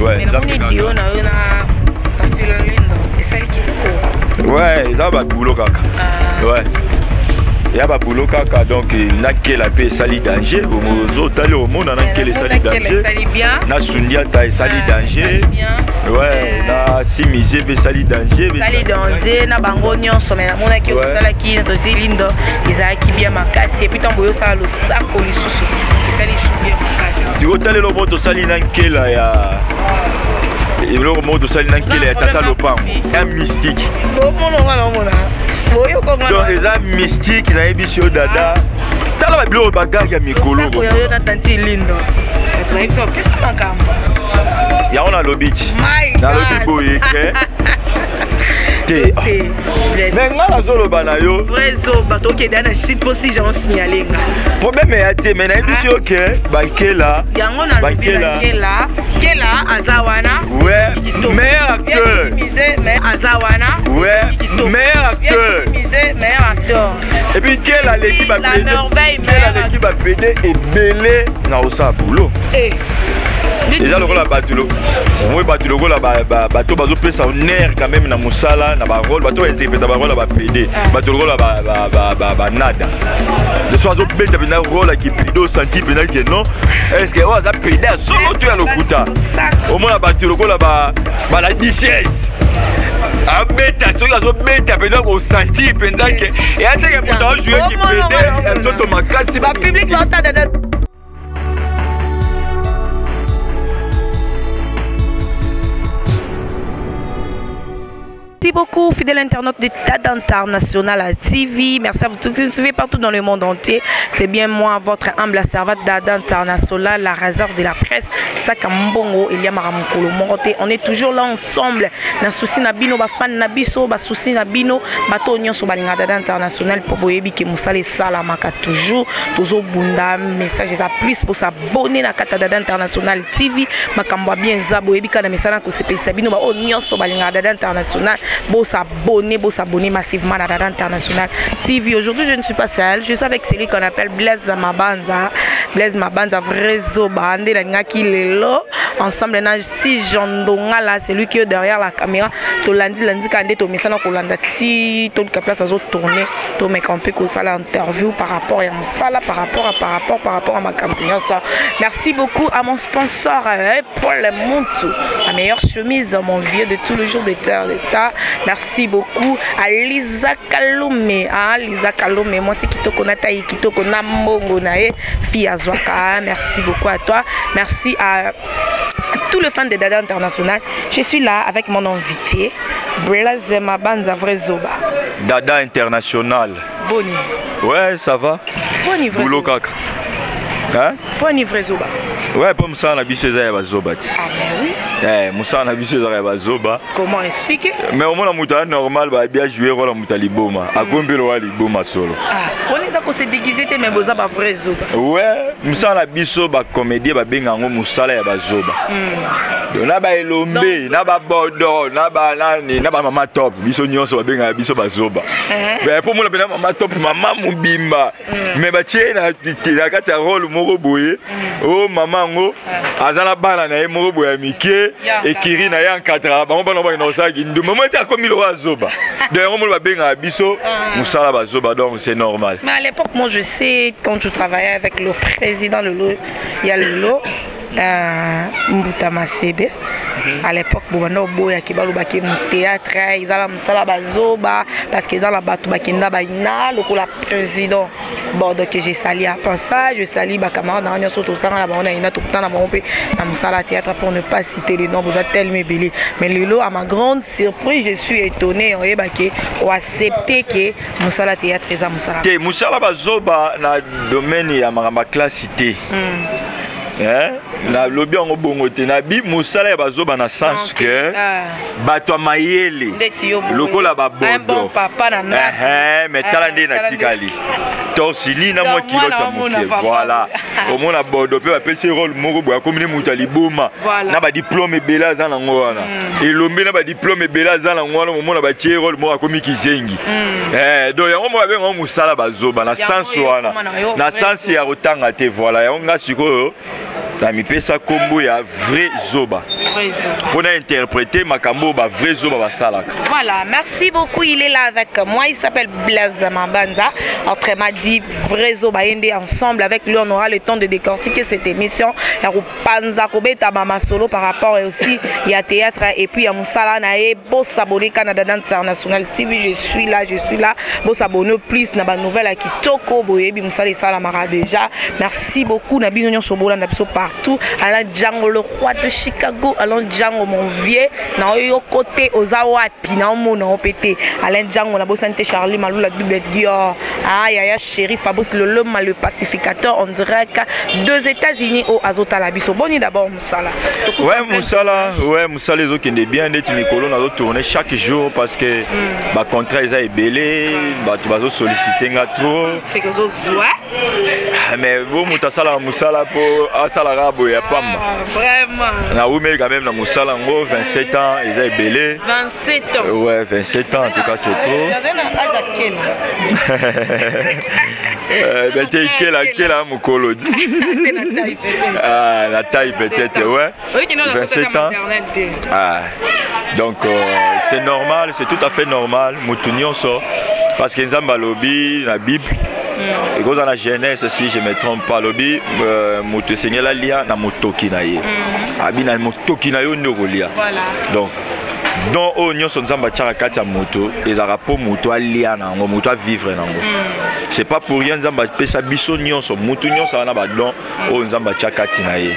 Ouais, Mais namoni duo na yo na Tantule Lindo esali kitoko. Ouais, eza ba boulot kaka. Ah. Ouais. Ya ba boulot kaka donc nakela mpe esali danger ozotali omona nakela esali danger esali bien. Na Sundiata esali Ah, danger. esali bien. Ouais, na Simize mpe esali danger. Esali danger na bango nyonso mais namonaki osalaki na Tantule Lindo ezalaki bien makasi et puis ntango oyosala losako lisusu esali su bien makasi. Sikoyo otalelo moko tosali na nkela ya eloko moko tosali na nkela ya tata lopango ya mystique. Donc eza mystique nayebisi yo dada. Tala babiloko bagage ya mikolo. Losako ya yo na Tantule Lindo bato bayebisi opesa makambo. Yango nalobi ti. My God. Nalobi boye ke te. Te. Mais nga nazoloba na yo. Vrai zoba tokende na shit mpo si j'en signale nga. Problème eya te mais nayebisi yo ke bankela. Yango nalobi Bankela. bankela. Kela aza wana. Ouais, Kitoko. meilleur acteur. Bien misé, mais aza wana. Ouais, Kitoko. meilleur acteur. Bien misé, meilleur acteur. Et puis Kela aleki La ba PD. merveille, Kela meilleur aleki ba PD ebele na osala boulot. Eh. Eza lokola bato omoi bato lokola bato bazopesa honneur quand même na mosala na barole, bato bainterpreta barole ya bapede, bato lokola banada so azobeta mpenza role ya kipede, osanti mpenza ke non, est ce que oyo aza pede ya solo to ya lokuta? Omona bato lokola bala duchesse abeta, soki azobeta mpenza kosentir mpenza ke eya teke moto ajoue kipede ya nzoto makasi. Bapublic baotadada. Merci beaucoup, fidèle internaute de Dada International TV. Merci à vous tous qui nous suivez partout dans le monde entier. C'est bien moi, votre humble servante Dada International, la réserve de la presse, Sakambongo, Elia Maramukolo Morote. On est toujours là ensemble. Na souci na bino, ba fan na biso, ba souci na bino, ba to nyonso balinga Dada International po boyebi ke musale salamaka toujours. Tozo bunda message eza plus pour s'abonner na kata Dada International TV. Makambo bien za boyebi kana mesana ko sepelisa bino ba o nyonso balinga Dada International. Bo s'abonner, bo s'abonner massivement à Dada International TV. Aujourd'hui, je ne suis pas seule, je suis avec celui qu'on appelle Blaise Mabanza. Blaise Mabanza, vrai zoba, nde nalingaki lelo. Ensemble, na si Jean Donga là, c'est lui qui est derrière la caméra. To landi landi kande to mesana kolanda ti to ka place azo tourner, to meka un peu kosala interview par rapport à mosala, par rapport à par rapport par rapport à ma campagne. Merci beaucoup à mon sponsor, Paul Muntu, la meilleure chemise, mon vieux de tous les jours de terre d'état. Merci beaucoup à Lisa Kalome, hein, Lisa Kalome, moi c'est Kitoko Nataï, Kitoko Nambongo nae, fille Azwaka. Merci beaucoup à toi. Merci à tous les fans de Dada International. Je suis là avec mon invité, Blaise Mabanza, vrai zoba. Dada International. Boni. Ouais, ça va. Boni vrai Boulot zoba. kaka. Hein? Boni vrai zoba. Ouais, po mosala na biso eza ya bazoba ti. Ah ben oui. Eh, mosala na biso ezaka ya bazoba. Comment expliquer? Mais omona moto aza normal babi ajoue role ya moto ya liboma. Akombi lokola liboma solo. Ah, wana eza kose déguiser te mais boza ba vrai zoba. Ouais, mosala na biso bacomédien babenga yango mosala ya bazoba. Donc, na baelombe, na babodo, na banani, na bamama top, biso nyonso babengaka biso bazoba. Mais po mona mpenza mama top, mama mobimba. Mais batie na kati ya role moko boye, o mama yango aza na bana na ye moko boye ya mike, ekiri na ye encadraka bango bana bakenda kosala kindumba. Mama ete akomi lokola zoba. Donc yango mona babengaka biso mosala bazoba, donc c'est normal. Mais à l'époque, moi je sais, quand tu travaillais avec le président Lolo, il y a Lolo, Mbuta Masebe. À l'époque, bobanda oboyaki balobaki théâtre, ezala mosala bazoba, parce que eza na bato bakenda baina lokola président. Bon, donc je salue à passage, je salue ba camarade na nyonso totanga na bango na ina, tokutana na bango mpe na mosala théâtre, pour ne pas citer le nom, boza tellement ebele. Mais lelo, à ma grande surprise, je suis étonné oyebaki oaccepter ke mosala théâtre eza mosala. Te, mosala bazoba na domaine ya makambo ya classe te. Hein? Na lobi yango bongo te, na bi mosala ya bazoba na sens que bato ya mayele Ndeti yo boye. lokola babodo. Un bon papa na ndako. Eh, mais tala nde Tala nde. natikali torsili na mwa Donc, kilote mwana ya omona moke. papa. Voilà. Omona bodo mpe bapesi role moko boye, akomi ne moto ya liboma. Na badiplome ebele aza nango wana. Elombe na badiplome ebele aza nango wana, omona batie role moko akomi kizengi. Donc yango moko babenga mosala bazoba na Yango sens yo wana. okoma na yo Na vrai sens ya kotanga te, voilà. Yango nga sikoyo Namipesa nkombo ya vrai zoba mpo na interpréter makambo oyo bavrai zoba basalaka. Voilà, merci beaucoup. Il est là avec moi, il s'appelle Blaise Mabanza, autrement dit vrai zoba. Yende ensemble avec lui, on aura le temps de décortiquer cette émission ya kopanza, kobeta bamasolo par rapport et aussi il y a théâtre et puis ya mosala na ye. Bosabonner Canada International TV, je suis là, je suis là. Bosabonner plus na banouvelle ya kitoko. Boyebi mosala esalamaka déjà. Merci beaucoup na bino nyonso bolanda biso partout. Alain Django, le roi de Chicago. Alain Django, mon vieux, na oyo côté oza wapi, na omona opete. Alain Django, na bosante Charlie Malula, double Dior. Ah yaya chéri Fabrice Loloma, le pacificateur en direct deux États-Unis au azotala biso. Boni d'abord mosala? Ouais, mosala, ouais, mosala ezokende bien. Ndeti mikolo nazotourne chaque jour parce que bacontrat eza ebele, bato bazosollicite nga trop. C'est que ozozwa. Ah, mais bo moto asalaka mosala mpo asalaka boye ya pamba. Vraiment. Nawumeli quand même na mosala yango 27 ans, eza ebele. 27 ans? Ouais, 27 ans, en tout cas c'est trop. Naza na âge ya kela. Ben te, kela kela mokolo. Te, na taille peut-être. Ah, la taille peut-être, ouais. Oyoki no na 27 ans. maternelle te. Ah. Donc c'est normal, c'est tout à fait normal, moto nyonso, parce que Nzambe alobi na Bible, ekozala na Genèse si je me trompe pas, alobi moto esengeli alia na motoki na ye. Abi na motoki na yo nde okolia. Donc don oyo nyonso Nzambe atiaka kati ya moto ezalaka mpo moto alia na yango, moto avivre na yango. C'est pas pour rien Nzambe apesa biso nyonso, moto nyonso aza na badon oyo Nzambe atia kati na ye.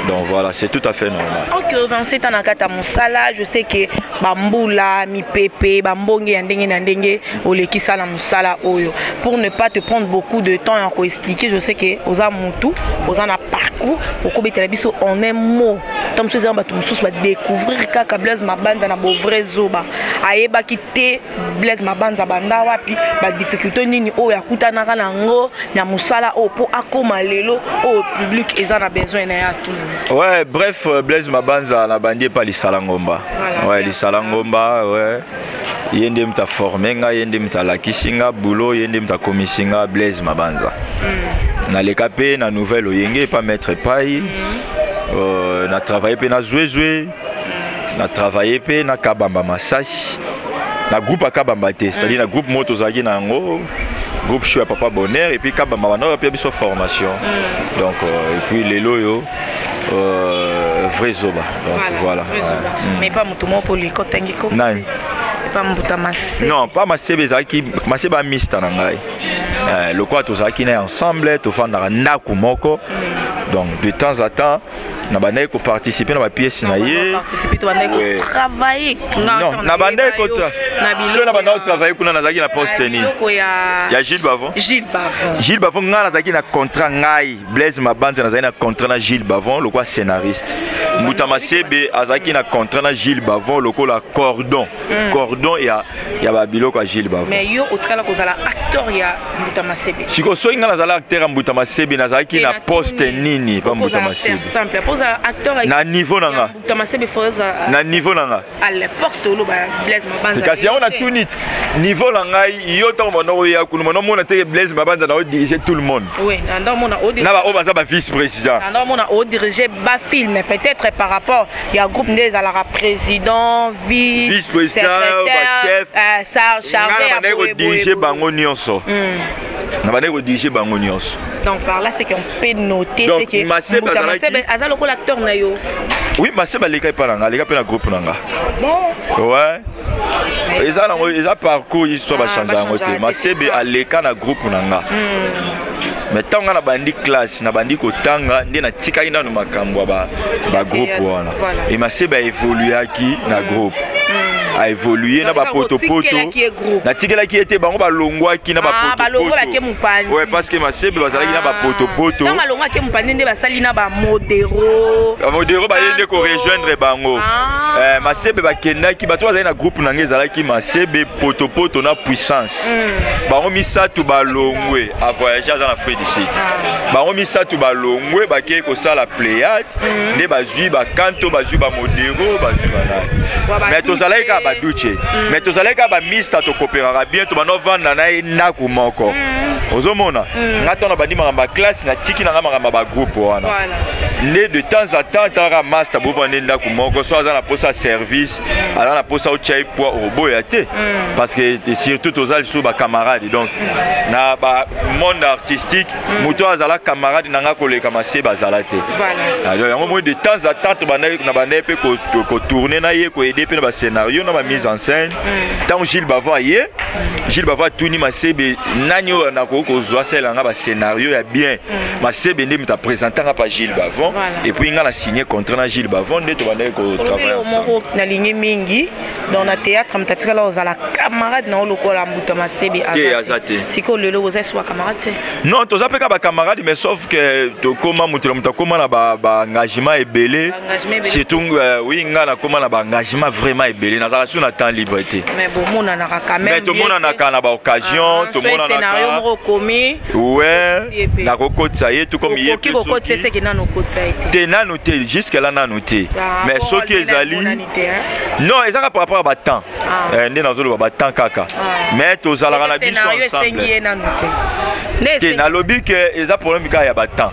Donc voilà, c'est tout à fait normal. Ok, 27 ans na kati ya mosala, je sais que bambula mipepe, bambonge ya ndenge na ndenge olekisa na mosala oyo. Pour ne pas te prendre beaucoup de temps ya koexpliquer, je sais que oza motu oza na parcours, okobetela biso en un mot. Ntango mosusu eza bato mosusu badécouvrir kaka Blaise Mabanza na bovrai zoba, ayebaki te Blaise Mabanza banda wapi, badifficulté nini oyo akutanaka na yango na mosala oyo mpo akóma lelo oyo public eza na besoin na ye atunu. Ouais, bref, Blaise Mabanza na bandi epa Lisala Ngomba. Ouais, Lisala Ngomba, ouais. Ye nde moto aforme nga, ye nde moto alakisi nga boulot, ye nde moto akomisi nga Blaise Mabanza. Naleka mpe na nouvelle oyenge epa maître Pai. Na travaille mpe na Zwezwe, na travaille mpe na Kabamba Masasi, na groupe ya Kabamba te, c'est-à-dire na groupe moko tozalaki na yango, groupe show ya Papa Bonheur, et puis Kabamba banda bapia biso formation. Donc et puis lelo oyo vrai zoba. Donc voilà. Vrai zoba. Mais pas moto moko polika otangi ko. Nani? Epa mbuta Mase. Non, pas Masebe, ezalaki Masebe amista na ngai. Lokola tozalaki na ye ensemble, tofandaka ndako moko. Donc de temps à temps na bandaki koparticipe na bapièce na ye. Participer to bandaki kotravailler. Non, na bandaki so na bandaki kotravaille kuna, nazalaki na poste nini? Biloko ya Ya Gilles Bavon. Gilles Bavon. Gilles Bavon, ngai nazalaki na contrat. Ngai Blaise Mabanza nazalaki na contrat na Gilles Bavon lokola scénariste. Mbuta Masebe azalaki na contrat na Gilles Bavon lokola cordon, cordon ya babiloko ya Gilles Bavon. Mais yo otikala kozala acteur ya mbuta Masebe? Sikoyo soki ngai nazala acteur ya mbuta Masebe, nazalaki na poste nini pa mbuta Masebe? Simple, po ozala acteur Na niveau na nga. Mbuta Masebe, faut ozala Na niveau na nga. À l'époque toloba Blaise Mabanza. Kasi yango natuni te, niveau na ngai, yo ntango banda oya kuna, banda omona teke Blaise Mabanza na odirige tout le monde. Oui, nanda omona. Na baoyo baza ba vice président. Nanda omona odirige bafilm, peut-être par rapport ya groupe nde ezalaka président, vice. Vice président, bachef. Chargé. Ngai na bandaki kodirige bango nyonso, na bandaki kodirige bango nyonso. Donc par là, c'est qu'on peut noter, Donc, c'est que Masebe Mbuta azalaki Masebe aza lokola acteur na yo. Oui, Masebe aleka epa na nga, aleka mpe na groupe na nga. Bon. Ouais, eza nango, eza parcours, histoire. Ah, Bachange yango te. bachange te, Masebe c'est ça. aleka na groupe na nga, mais ntango nga na bandi classe, na bandi kotanga nde natikaki nano makambo ya bagroupe Théâtre, wana. voilà. E Masebe aévoluaki na groupe, aévolue na Donc, bapotopoto. otikelaki ye groupe. Natikelaki ye te, bango balongwaki na Ah, balongolaki ye mopanzi. Ouais, parce que Masebe bazalaki na bapotopoto. Ntango alongwaki mopanzi nde basali na bamodero. Bamodero baye nde korejoindre bango. Ah. Masebe bakendaki, bato bazali na groupe na ngai ezalaki Masebe, Potopoto na Puissance. Bango misato balongwe, avoyage, aza na Afrique du Sud. Bango misato balongwe, bakei kosala Pléiade, nde bazwi bakanto, bazwi bamodero, bazwi banani. Ba Mais tozalaki kaka. Baduche. Mais tozalaki kaka bamista, tokopéraka bien, tobanda ovanda na ye ndako moko. Ozomona, nga ntango bandi makambo ya classe, natiki na nga makambo ya bagroupe wana. Nde de temps en temps talaka master, bovanda ndako moko. So aza na posa service, aza na posa otya ye poids, oboya te, parce que surtout toza lisusu bacamarade. Donc na bamonde artistique, moto oyo azala camarade na nga koleka Masebe azala te. Alors, yango moi, de temps en temps na bandaki mpe kotourner na ye, koaider mpe na bascénario, na bamise en scène. Ntango Gilles Bavon aye, Gilles Bavon atuni Masebe: nani oyo nakoki kozwa asalela nga bascénario ya bien? Masebe nde moto aprésentanga pa Gilles Bavon. Et puis nga na signé contrat na Gilles Bavon, nde tobandaki kotravailler ensemble. Moko nalingi mingi, donc na théâtre, moto atikala ozala camarade na yo lokola Mbuta Masebe? Te, aza te. Sikoyo lelo boza esu bacamarade te? Non, toza mpe kaka bacamarade, mais sauf que tokóma, moto na moto akóma na baengagement ebele. Baengagement ebele. Surtout oui, nga nakóma na baengagement vraiment ebele, nazala su na temps libre te. Mais bomonanaka quand même? Mais tomonanaka na baoccasion. Scénario Tomonanaka. Moko okomi? Ouais. Ye mpe. Nakokotisa ye tout comme ye. Okoki Mpe kokotisa? soki Eseke nano okotisa ye te? Te, nanu te, jusque là nanu te. Ah, Mais po soki rôle ezali emonani te, hein? Non, ezaka par rapport à batemps. Ah. Nde nazoloba batemps kaka. Ah. Mais tozalaka na biso Scénario esengi ensemble. ye nanu te nde Te, nalobi ke eza problème kaka ya batemps.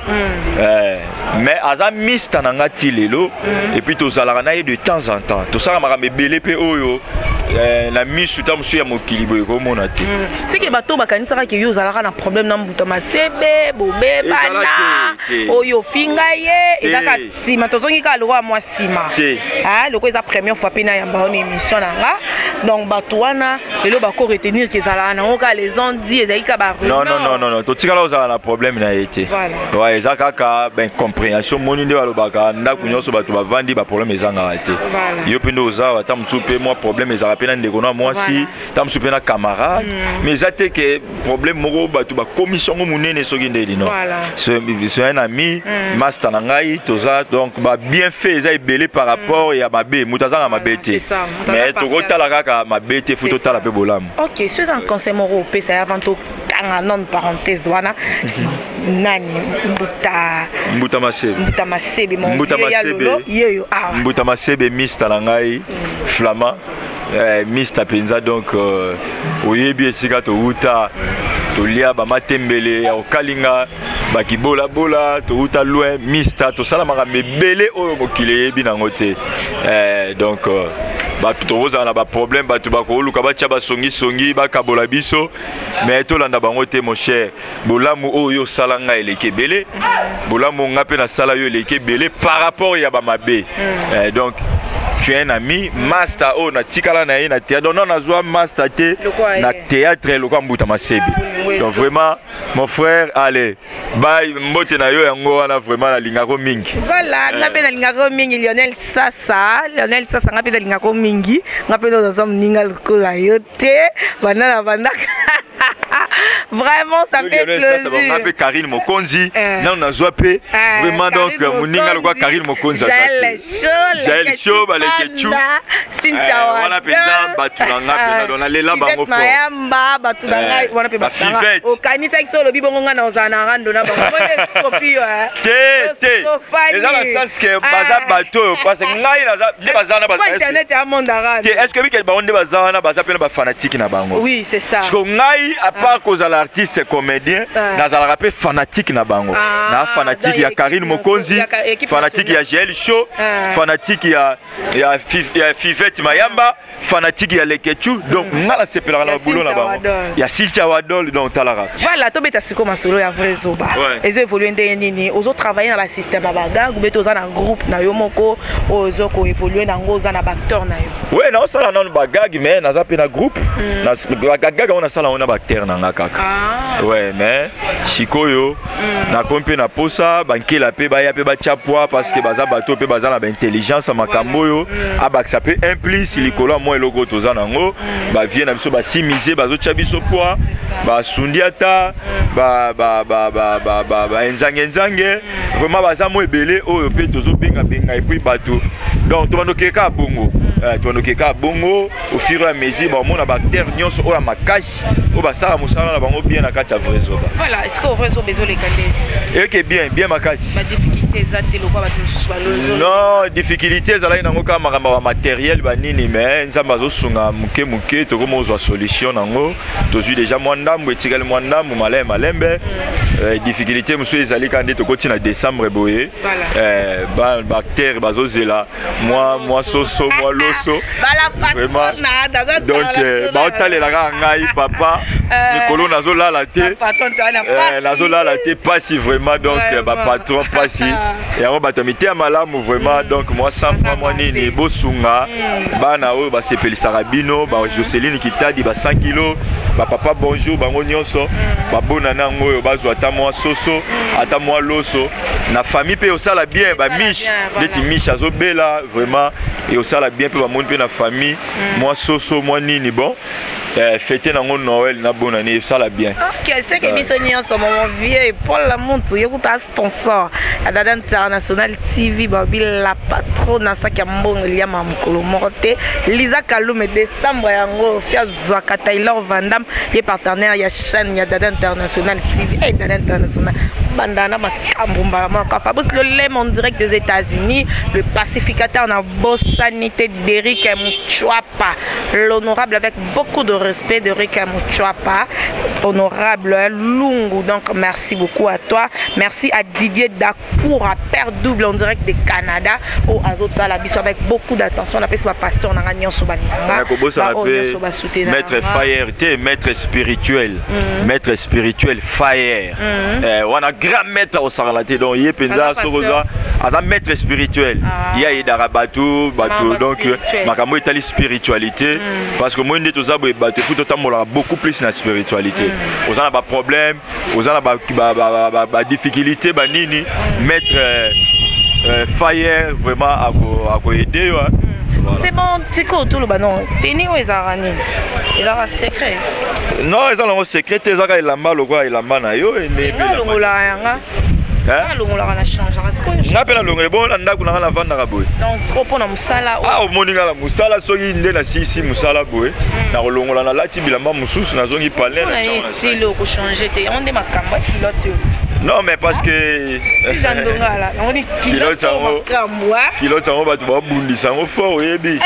Mais aza mista na nga ti lelo. Et puis tozalaka na ye de temps en temps, tosalaka makambo ebele mpe oyo na misu ta mosusu ya mokili boye komona te. Seke bato bakanisaka ke yo ozalaka na problème na Mbuta Masebe, bobebana. Ezala te, te. Oyo ofinga ye. Te. Ezaka nsima tozongi kaka lokola mwa nsima. Te. Ah, lokola eza première fois mpe nayamba yo na émission na nga, donc bato wana lelo bako retenir ke ezalaka nango kaka les on-dit, ezalaki kaka Non, non, non, non, non, totikala kozala na problème na ye te. Voilà. Ouais, eza kaka baincompréhension. Moni nde balobaka, ndako nyonso bato bavandi, baproblème ezangaka te. Voilà. Yo mpe nde oza awa, ta mosusu mpe mwa problème ezalaka mpe na ndeko na mwasi, ta mosusu mpe na camarade, mais eza te ke problème moko bato bakomisi yango monene soki ndeni, non. Voilà. C'est un ami, master na ngai. Toza donc babienfait eza ebele par rapport ya mabe. Moto azanga mabe te. C'est ça. Moto aza Mais tokotala kaka mabe te, fu C'est totala ça. mpe bolamu. Ok, so eza un conseil moko opesa ye avant tokanga non parenthèse wana, nani, Mbuta? Mbuta Masebe. Mbuta Masebe, mon Mbuta vieux ya Masebe. lolo yeyo awa. Mbuta Masebe, mista na ngai, flama, mista mpenza. Donc oyebi esika touta, tolia bamatembele ya kokalinga, bakibolabola, touta loin, mista. Tosala makambo ebele oyo mokili eyebi nango te. Donc bato tokozala na baproblème, bato bakoluka batya basongisongi, bakabola biso, mais tolanda bango te, mon cher. Bolamu oyo osala ngai eleki ebele, bolamu nga mpe nasala yo eleki ebele par rapport ya bamabe. Donc tu es un ami, master oyo natikala na ye na théâtre. Donc non, nazwa master te Lokola na ye. théâtre lokola Mbuta Masebe. Donc vraiment, mon frère, allez, bye, mbote na yo yango wana, vraiment nalingako mingi. Voilà, nga mpe nalingaka mingi Lionel Sasa. Lionel Sasa, nga mpe nalingaka mingi. Nga mpe nazwa moninga lokola yo te banda na bandaka. Vraiment, ça fait Lionel Sasa, plaisir. nga mpe Karine Mokonzi, Eh. nano nazwa mpe Eh, vraiment, donc Karine moninga lokola Mokonzi, Karine Mokonzi aza Jael te. Show, Jael Show, Baleke Chu. Cynthia. Eh, wana mpenza bato na nga mpenza, donc nalela bango fort. Mayamba, bato na ngai Eh, wana mpe bato na ngai. bafivette. Okanisaki so olobi bongo, ngai na ozala na rando na bango. Mone esopi yo, eh. Te, te, Osopani. eza na sens ke baza Ah. bato oyo, parce que ngai naza nde baza wana Po internet ya monde arando. te. Est ce que bike bango nde baza wana, baza mpe na bafanatike na bango? Oui, c'est ça. Parce que ngai, à part kozala artiste comédien, Ah. nazalaka mpe fanatique na bango. Ah, Na fanatique donc ya Karine équipe Mokonzi, équipe fanatique ya Jael Show, Ah. fanatique ya Fivette Mayamba, fanatique ya Lekechu. Donc nga nasepelaka na Ya babulo na Cynthia bango. Wadol. Ya Cynthia Wadol. Donc talaka. Voilà, tobeta sikoyo masolo ya vrai zoba. Ouais. Ezo évolue ndenge nini? Ozotravaille na basystème ya bagag ube to oza na groupe na yo moko oyo ozo koévolue nango, oza na baacteur na yo? We, naosala nano bagag, mais naza mpe na groupe. Bagag yango nasala yango na baacteur na nga kaka. Ah. Ouais, mais sikoyo nakomi mpe na posa bankela mpe baya mpe batya poids, parce que baza bato mpe baza na baintelligence ya makambo oyo, abakisa mpe un plus likolo ya mwa eloko oyo toza nango. Bavie na biso basimize, bazotya biso poids, basundi ata baenzange-nzange. Vraiment baza mo ebele oyo mpe tozobengabenga. Et puis bato Donc tobanda kaka bongo, tobanda kaka bongo. Au fur et à mesure baomona baacteur nyonso oyo ya makasi oyo basala mosala na bango bien na kati ya Vrai Zoba. Voilà. Est ce que Vrai Zoba ezoleka nde? Eke bien, bien makasi. Badifficulté eza te lokwa bato mosusu balozo? Non, difficulté ezalaki nango kaka makambo ya bamatériel, banini, mais Nzambe azosunga. Moke moke tokoma ozwa solution nango. Tozwi déjà mwa ndambo, etikali mwa ndambo, malembe malembe. Difficulté mosusu ezali kaka nde tokoti na décembre boye, baacteur bazozela mwa soso, mwa loso. Vraiment. Donc baotalela kaka ngai papa mikolo, nazolala te, nazolala te, pasi vraiment. Donc bapatron pasi yango, bato ya miteya malamu vraiment. Donc mwa 100 francs, mwa nini, bosunga bana oyo basepelisaka bino, ba Joseline Kitadi, ba 100 kilo, bapapa bonjour, bango nyonso babonana yango oyo bazwa ata mwa soso, ata mwa loso na famille mpe osala bien. Bamiche neti Miche azobela vraiment, eosala bien mpe bamoni mpe na famille mwa soso, mwa nini. Bon, fête nango Noël na bonne année esala bien. Ok, c'est que biso nyonso, mon vieux Paul Lamuntu, ye kuta sponsor ya Dada International TV, babi la patronne na saki ya mbongo eliama mokolo moko te, Liza Kalume. Décembre yango fi azwaka Taylor Vandam, ye partenaire ya chaîne ya Dada International TV. Hey, Dada International banda na makambo mbala moko. Fabrice Lolem en direct des États-Unis, le pacificateur, na bosani te Derrick Mchwapa, l'honorable, avec beaucoup de respect, Derrick Mchwapa, honorable Lungu. Donc merci beaucoup à toi. Merci à Didier Dakoura, père double, en direct du Canada, au azotala biso avec beaucoup d'attention. On appelle ça pasteur nanga nyonso bananga. Maître Fire te, maître spirituel, maître spirituel Fire, wana grand maître osakala te. Donc ye mpenza soki oza, aza maître spirituel, ye ayedaka bato bato. Donc makambo etali spiritualité, parce que moi nde toza boye, bato efu totambolaka beaucoup plus na spiritualité. Oza na baproblème, oza na badifficulté, banini, maître Fire vraiment akoaider yo. C'est bon. Sikoyo toloba non, teni oyo ezalaka nini? Ezalaka secret? Non, eza nango secret te. Ezaka elamba lokola elamba na yo. Alongolaka yanga, alongolaka na changeaka sikoyo. Nga mpe nalongola bongo na ndako nanga, navandaka boye. Donc sikoyo mpo na mosala? Ah, omoni nga na mosala, soki nde nasilisi mosala boye, nakolongola, nalati bilamba mosusu, nazongi palais. Style okochange te, yango nde makambo ya culotte oyo. Non, mais parce que si jandongala namoni culotte yango, culotte yango bato babundisa yango fort, oyebi.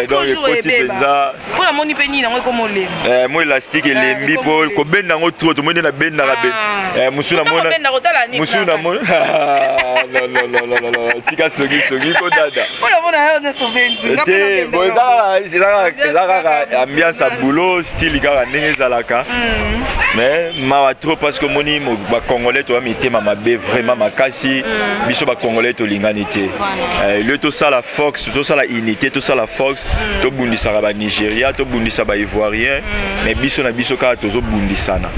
Donc ekoti mpenza. Mpo namoni mpe nini yango ekoma olemba. Mo élastique elembi mpo kobenda yango trop. Tomoni nde nabendaka mosu, namona mosu, namona. Non, tika songi songi ko dada te. Bon, eza kaka ambiance ya boulot, style kaka ndenge ezalaka. Mais mawa trop, parce que omoni bacongolais toya mitema mabe vraiment makasi. Biso bacongolais tolingani te. Le tosala force, tosala unité, tosala force, tobundisaka banigéria, tobundisa baivoirien, mais biso na biso kaka tozobundisana,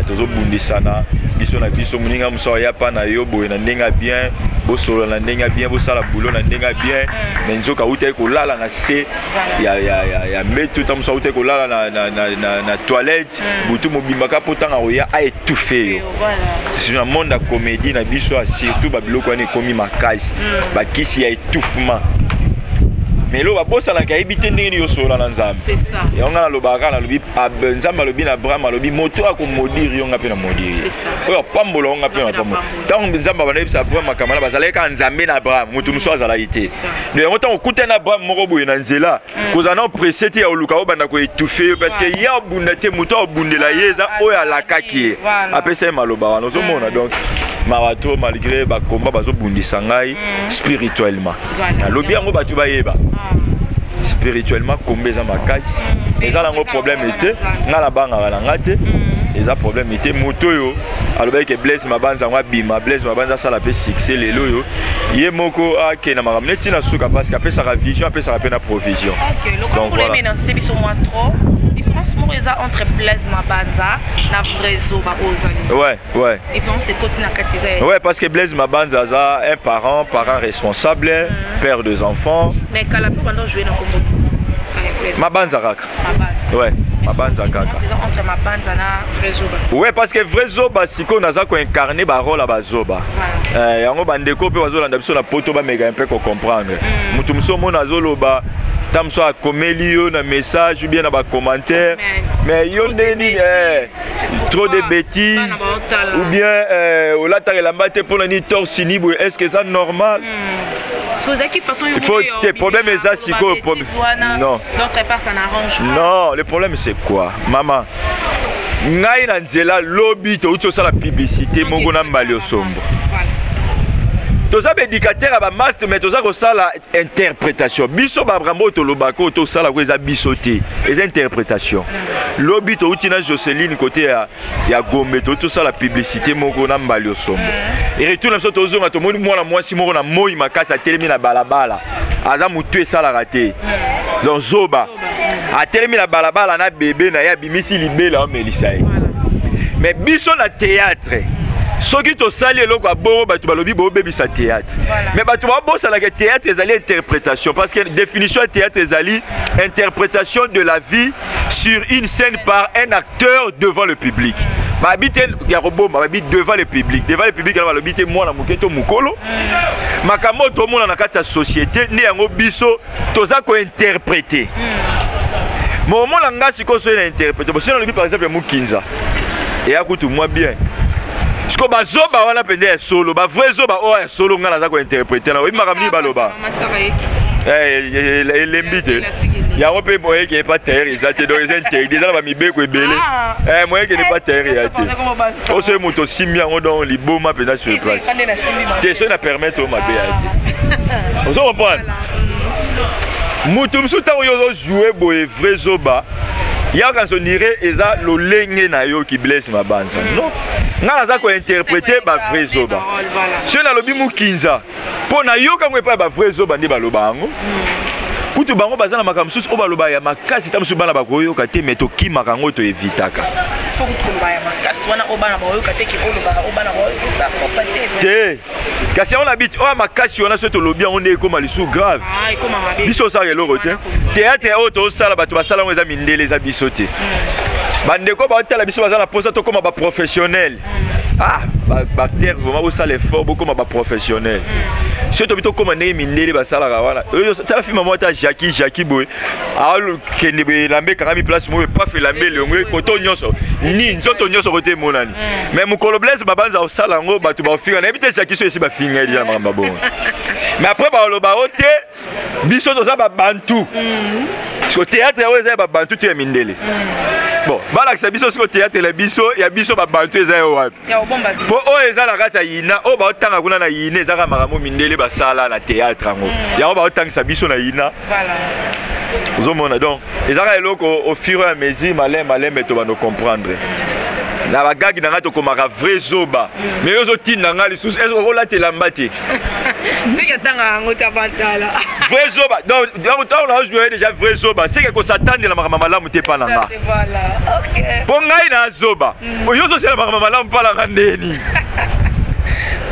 tozobundisana biso na biso. Moninga mosu aya pa na yo boye na ndenge ya bien, bosolola na ndenge ya bien, bosala boulot na ndenge ya bien, mais nzoka autaki kolala na se ya mbeto, ta mosu autaki kolala na toilette butu mobimba kaka mpo ntango akoya aétouffe yo. Na monde ya comédie na biso, surtout babiloko wana ekomi makasi, bakisi ya étouffement. Mais eloko babosanaka, ayebi te ndenge nini yosolola na Nzambe. Yango nga nalobaka kaka, nalobi Nzambe alobi na Abraham, alobi moto akomaudire yo, nga mpe na maudire, oyo apambola yo, nga mpe na pambola. Ntango Nzambe abanda yebisa Abraham makambo wana, bazalaki kaka Nzambe na Abraham, moto mosusu azalaki te. Donc yango ntango okutani na Abraham moko boye na nzela, kozala na presse te ya oluka obanda koétouffe yo, parce que ye abunda te. Moto abundela ye eza oyo alakaki ye, apesa ye maloba wana, ozomona. Donc mawa to, malgré bakomba bazobundisa ngai spirituellement, nalobi yango bato bayeba, spirituellement komba eza makasi. Eza nango problème te, ngai nabangaka na nga te, eza problème te. Moto oyo alobaki ke Blaise Mabanza yango abima, Blaise Mabanza asala mpe succès lelo oyo, ye moko akende makambo neti na suka, parce que apesaka vision, apesaka mpe na provision. Donc voilà, biso mwa trop différence moko eza entre Blaise Mabanza na vrai zoba oyo ozali. Ouais. Différence ekoti na kati eza? Ouais, parce que Blaise Mabanza aza un parent responsable, père des enfants. Mais kala mpe banda jouer na kombo Mabanza kaka. Mabanza. Ouais. Mabanza kaka. Entre Mabanza na vrai zoba. Ouais, parce que vrai zoba sikoyo naza koincarne barole ya bazoba. Yango bandeko mpe bazolanda biso na poto bameka mpe kocomprendre. Moto mosusu omona azoloba, ta mosusu akomeli yo na message ou bien na bacommentaire, mais yo nde nini, trop de bêtises, ou bien olataka elamba te, mpona nini torse nu boye? Est ce que eza normal? Il faut te problème eza sikoyo. Non, d'autre part ça n'arrange pas. Non, le problème, c'est quoi, mama? Ngai na nzela lobi, touti osala publicité moko na Mbali Osombo. Toza baéducateur ya bamaster, mais toza kosala interprétation. Biso babramba oyo tolobaka, oyo tosalaka, eza biso te, eza interprétation. Lobi touti na Joseline kote ya Gombe, touti tosala publicité moko na Mbali Osombo. Retour na biso, tozonga, tomoni mwana mwasi moko na moi makasi, atelemi na balabala, aza motu esalaka te, donc zoba, atelemi na balabala na bebe na ye, abimisi libela, aomelisa ye. Mais biso na théâtre, soki tosali eloko ya bongo, bato balobi bobebisa théâtre. Mais bato babosanaka, théâtre ezali interprétation, parce que définition ya théâtre ezali interprétation de la vie sur une scène par un acteur devant le public. Babi te ya kobomba, babi devant le public. Devant le public yana, balobi te mwana moke to mokolo. Makambo oyo tomona na kati ya société nde yango biso toza kointerpréter. Mais omona nga sikoyo, soki na interpréter bo, soki nalobi par exemple mokinza eya kutu mwa bien, siko bazoba wana mpenza ya solo, bavrai zoba oyo ya solo, ngai naza kointerpréter na oyebi makambo nini baloba, elembi te. Yango mpe moyeke epa terre eza te, donc eza interdit, eza na bamibeko ebele. Moyeke ne pa terre ya te. Oyo moto osimbi yango, donc liboma mpenza sur place te. Soki na permettre oyo mabe ya te, ozo comprendre? Motu mosusu, ntango yo ozojoue boye vrai zoba, yaka nsonire eza lolenge na yo ki Blaise Mabanza. Non, ngai naza kointerpréter bavrai zoba. Soki nalobi mokinza, mpo nayoka yango epai ya bavrai zoba nde baloba yango. Kutu bango baza na makambo mosusu oyo baloba ya makasi, ta mosusu bana bakoyoka te, mais tokimaka yango, toevitaka. Faut koloba ya makasi wana oyo bana baoyoka te, ke olobaka oyo bana baoyokisa propre te. Te, kasi yango na biti oyo ya makasi wana, soki tolobi yango nde ekóma lisusu grave. Ah, ekóma mabe. Biso osalaka eloko te. Théâtre oyo tosala, bato basala yango eza mindele, eza biso te. Bandeko baotala biso, baza na mposa tokóma baprofessionnel. Ah, baacteur, vraiment bosala effort, bokóma baprofessionnel. Soki tobi tokóma ndenge mindele basalaka wana, tala film moko ata Jacki Jacki boye, akende boye, elamba ekangami place moko, epaf, elamba elongo koto nyonso, ni nzoto nyonso kote emonani. Mais mokolo Blaise Babanza kosala yango, bato baofinga. Nayebi te Jacki so esi bafinga ye deja na makambo bongo, mais après baloba o te, biso toza babantu. Siko théâtre oyo eza ya babantu to ya mindele? Bon, balakisa biso siko théâtre na biso, ya biso babantu, eza yo wapi? Ya kobomba bi. Mpo oyo eza na kati ya yina, oyo baotanga kuna na yina, ezaka makambo mindele basala na théâtre yango, yango baotangisa biso na yina. Ozomona, donc ezaka eloko au fur et à mesure, maleme maleme, tobanda comprendre. Na bagagi na ngai, tokomaka vrai zoba, mais yo ozotinda ngai lisusu est okolata elamba te. Soki atangaka yango te abantala. Vrai zoba, donc ntango naojoue déjà vrai zoba, seke kosatandela makambo malamu te mpa na nga. Voilà, ok. Mpo ngai na zoba, oyo ozosela makambo malamu mpa na nga ndeni?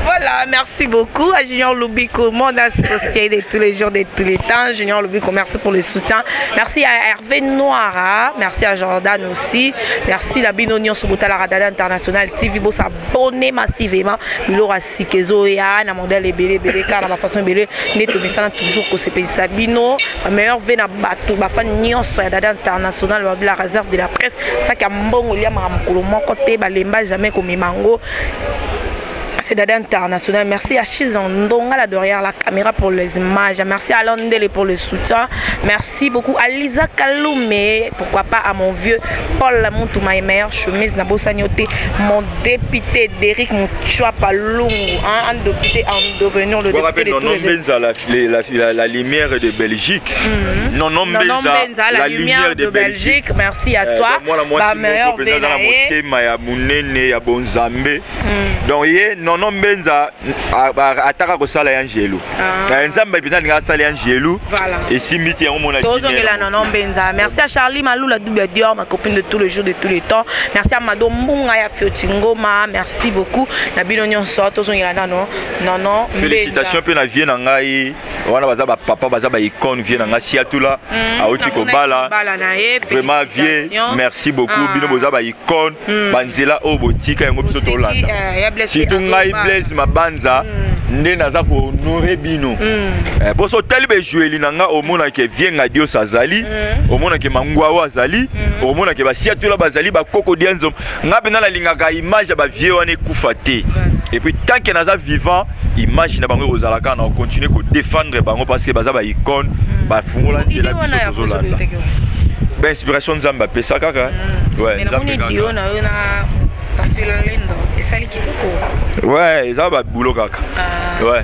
Voilà, merci beaucoup à Junior Lubiko, mon associé de tous les jours, de tous les temps. Junior Lubiko, merci pour le soutien. Merci à Hervé Noira, merci à Jordan aussi. Merci à bino nyonso botala Dada International TV, bo s'abonner massivement. Bilora Sikezo ya na modèle ebele ebele car na façon ebele nde tomesana toujours kosepelisa bino. Meilleur ve na bato bafan nyonso ya Dada International, ba la réserve de la presse, saki ya mbongo eliamaka mokolo moko te, balemba jamais komema yango. C'est Dada International. Merci à Chizandonga là derrière la caméra pour les images. Merci à Landele pour le soutien. Merci beaucoup à Lisa Kaloumé. Pourquoi pas à mon vieux Paul Moutou, ma meilleure chemise. Nabo Sanyote, mon député Derrick Mouchouapa Lungu. Hein, un député en devenir le On député rappelle de tous Nono les Benza, la lumière de Belgique. Nono Nono Benza, Benza, la lumière de Belgique. Merci à toi. Donc, mwana mwasi Ba meilleur moko mpenza aza na Vénaé. motema ya monene ya bonzambe. Donc ye non. Nono Mbenza ataka kosala ya Angelo. Ah. Nzambe mpenza alinga asala ya Angelo. Esimbi te yango mona. Tozongela Nono Mbenza. Merci à Charlie Malula double Dior, ma copine de tous les jours, de tous les temps. Merci à Mado Mbunga ya Fioti Ngoma. Merci beaucoup. Na bino nyonso tozongela nano Nono Mbenza. Félicitations mpe na vie na ngai. Wana baza ba papa, baza ba icône, vie na ngai Siatula. Auti kobala. Vraiment vie, merci beaucoup. Bino boza ba icône. Banzela oyo botika yango biso tolanda. Surtout ngai Blaise Mabanza nde naza kohonorer bino. Poso otali bejueli na nga, omonake Vienga Dios azali, omonake Mangwawo azali, omonake Basiatula bazali, bakoko Dianzo. Nga mpenza nalingaka image ya bavieux wana ekufa te. Et puis tant que naza vivant, image na bango ekozala kaka, na kocontinue kodéfendre bango parce que baza baicône, bafungola nzela biso tozolanda. Bainspiration Nzambe apesa kaka. Ouais, Nzambe kaka. Esali kitoko. Ouais, eza babulo kaka. Ouais,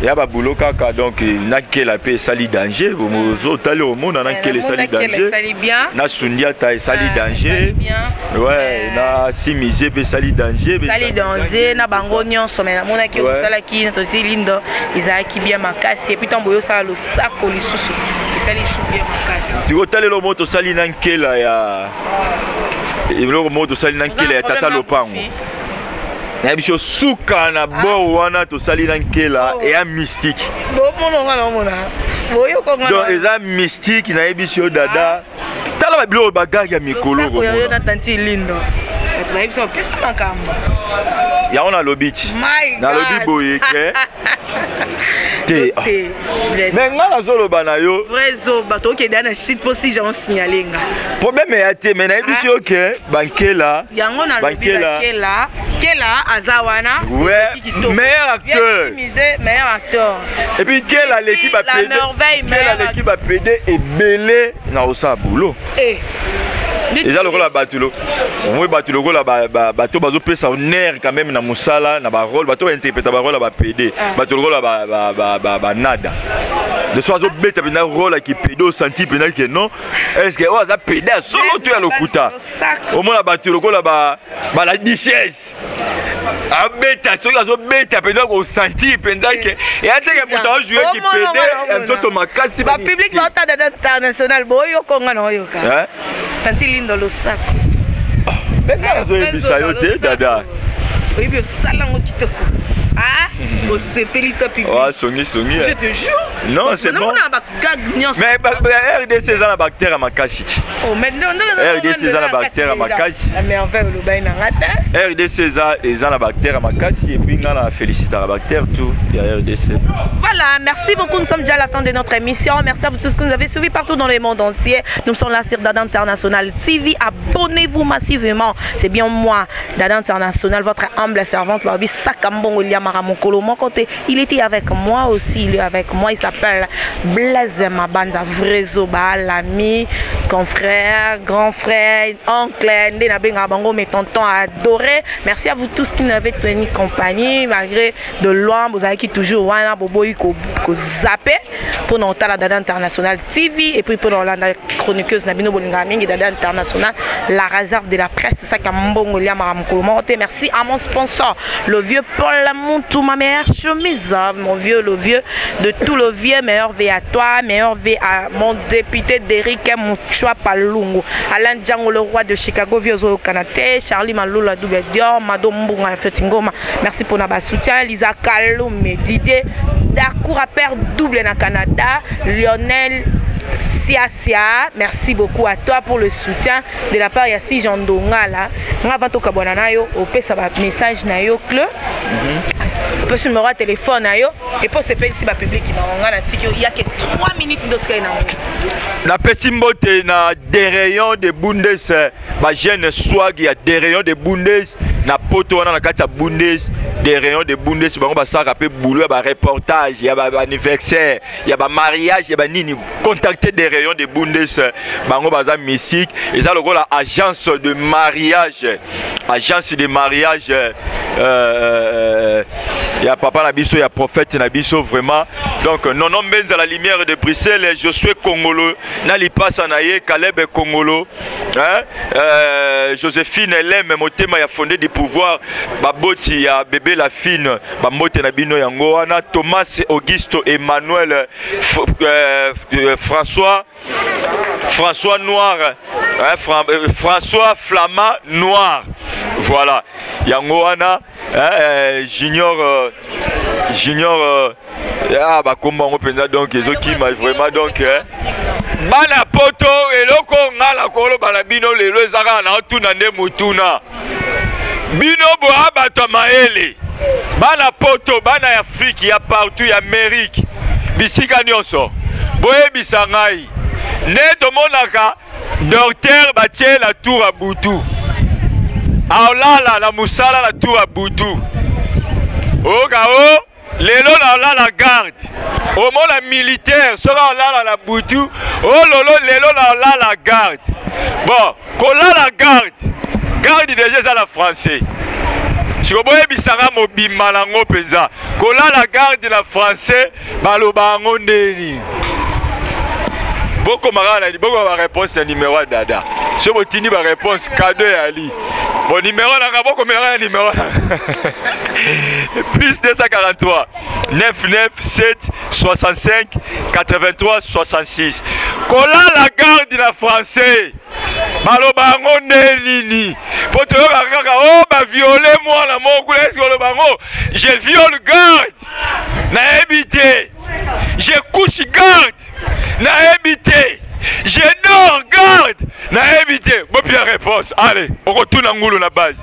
ya babulo kaka. Donc nakela mpe esali danger, ozotali omona nakela esali danger, na Sundiata esali danger, ouais, na Simize mpe esali danger. Esali danger na bango nyonso. Mais namonaki osalaki na toti Lindo, ezalaki bien makasi. Et puis ntango boyo osala losako lisusu, esali su bien makasi. Sikoyo otalelo mo tosali na nkela ya eloko moko, tosali na nkela ya tata lopango na biso suka na bor wana, tosali na nkela eya mystique. Donc eza mystique, nayebi yo dada. Tala babiloko bagage ya mikolo. Oyo na tanti Lindo, bato bayebi so opesa makambo. Yango nalobi ti nalobi boye ke te, mais nga nazoloba na yo. Vrai zoba, tokende na shit mpo si jango signale nga. Problème eya te, mais nayebisi yo ke bankela. Yango nalobi bakela kela aza wana. Ouais, meilleur acteur. Meilleur acteur. Et puis kela aleki bapédé, kela aleki bapédé ebele na kosala boulot. Eza lokola bato omoi, bato lokola bato bazopesa honneur quand même na mosala na barôle, bato bainterpréta barôle ya bapédé, bato lokola banada de so azobeta mpenza rôle ya kipédé, osanti mpenza ke non, est ce que oyo aza pédé ya solo to ya lokuta? Omona bato lokola bala duchesse abeta, soki azobeta mpenza, kosentir mpenza ke eya teke moto ajoue kipédé ya nzoto makasi. Bapublic baotala Dada International, boyokonga na oyoka tanti Lindo losako. Mpe nga nazoyebisa yo te, dada. Oyebi osala yango kitoko, osepelisa public. Songi songi. Je te jure. Non, c'est bon. Mais RDC eza na baacteur ya makasi ti. RDC eza na baacteur ya makasi. RDC eza na baacteur ya makasi. Et puis nga na félicitaka baacteur tout ya RDC. Voilà, merci beaucoup. Nous sommes déjà à la fin de notre émission. Merci à vous tous qui nous avez suivis partout dans le monde entier. Nous sommes là sur Dada International TV. Abonnez-vous massivement. C'est bien moi, Dada International, votre humble servante, Babi Sakambongo Liamara Mokolo. Mon côté, il était avec moi aussi. Il est avec moi. Il s'appelle Blaise Mabanza, vrai zoba, l'ami, confrère, grand frère, oncle, nde nabenga bango, mes tontons adorés. Merci à vous tous qui nous avez tenu compagnie, malgré de loin, vous avez qui toujours wana boboyi ko ko zapper pour nous la Dada International TV et puis pour la chroniqueuse na bino bolinga mingi, Dada International, la réserve de la presse, c'est ça qui a mbongo lia maramukolo. Merci à mon sponsor, le vieux Paul Montou, ma meilleure chemise, mon vieux, le vieux de tout le vieux, meilleur V à toi, meilleur V à mon député Derrick Mouchoua Palungu, Alain Django, le roi de Chicago, vieux au Canada, Charlie Maloula, Double Dior, Mado Mbunga, Fetingoma, merci pour notre soutien, Lisa Kaloum, Didier Dakour, père double na Canada, Lionel Siasia, merci beaucoup à toi pour le soutien de la part ya si Jean Dongala. Nga vanto kabwana na yo, opesa ba message na yo clé. Opesa numéro ya téléphone na yo et pour sepelisi ba public na nga na tiki yo, il y a que 3 minutes d'autres na ngo. Napesi mbote na Dereyon de Bundes, bajeune swag ya Dereyon de Bundes na poto wana na kati ya Bundes. Dereyon de Bundes, bango basalaka mpe boulot ya bareportage ya baanniversaire, ya bamariage, ya banini. Contacte Dereyon de Bundes, bango baza mystique. Eza lokola agence de mariage, agence de mariage. Ya papa na biso, ya prophète na biso vraiment. Donc Nono Mbenza, la lumière de Bruxelles, Josué Kongolo na lipasa na ye Caleb Kongolo, hein? Joséphine Eleme motema ya fondé du pouvoir, baboti ya bébé la fine, bambote na bino yango wana. Thomas Augusto Emmanuel François, François Noir, hein, François Flama Noir, voilà yango wana, hein, Junior, Junior, ah, bakombo yango mpenza donc ezokima vraiment. Donc, hein, bana poto, eloko nga na koloba na bino lelo eza kaka na otuna nde motuna bino boya bato ya mayele, bana poto, bana ya Afrique, ya partout, ya Amérique, bisika nyonso, boyebisa ngai nde tomonaka docteur batie na tour ya butu, aolala na mosala na tour ya butu, oyoka o lelo naolala garde. Omona militaire soki aolala na butu, ololo lelo naolala garde. Bon, kolala garde, garde déjà eza na français. Siko boyebisanga mobimba nango mpenza, kolala garde na français baloba yango ndeni? Bokoma kaka na bokoma baréponse na numéro ya Dada. So botindi baréponse, cadeau eyali. Bon, numéro nanga, bokomela na numéro nanga: +243 99 7 65 83 66. Kolala garde na français baloba yango nde nini? Mpo toyoka kaka o baviole mwana moko kuna, eske oloba yango je viole garde? Nayebi te. Je couche garde? Nayebi te. Je dors garde? Nayebi te. Bopia réponse. Allez, okotuna ngulu na base.